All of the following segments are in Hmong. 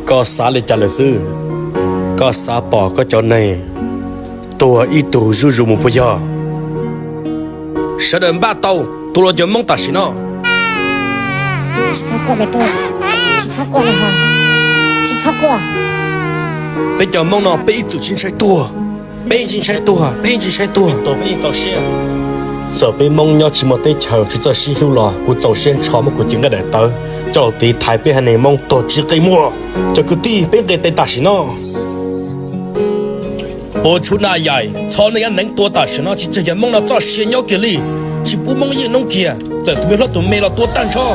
Koj xav li cas lawm xwb? Koj xav pom koj cov neeg tuag ib tug zuj zus mus puas yog? Sawv daws npaj tau tua los cov Hmoob tam sim no. Tsis txhob quaj, tsis txhob quaj, tsis txhob quaj. Peb cov Hmoob no peb ib txwm tsis ntshai tuag, peb tsis ntshai tuag, peb tsis ntshai tuag, peb txaus siab. Txawm peb Hmoob nyob tsis muaj teb chaws tsis txawj sib hlub los kuv txaus siab ntsho muab kuv cev nqaij daim tawv coj los tiv thaiv peb haiv neeg Hmoob tuag tsis qi muag. Cov kwv tij, peb nqis tes tam sim no. Ua tshuj naj yaim, txhob neej nyob neev tua tam sim no, tsis tseg cov Hmoob no txoj sia nyob kiag li, tsis pub Hmoob yeej noob kiag, txawm tus me hlob tus me los tua tag nrho.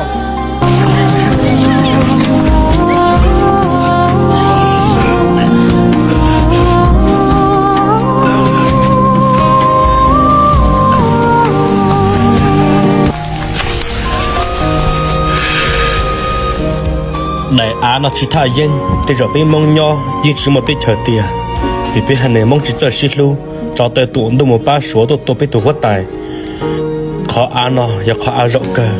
Daim av no tsis thaj yeeb, tej zaum peb Hmoob nyob yeej tsis muaj teb chaws tiag, vim peb haiv neeg Hmoob tsis txawj sib hlub, tso taw tuam ntuj mus pab Suav tuaj tua peb tus huab tais. Qhov av no yog qhov av zaum kawg.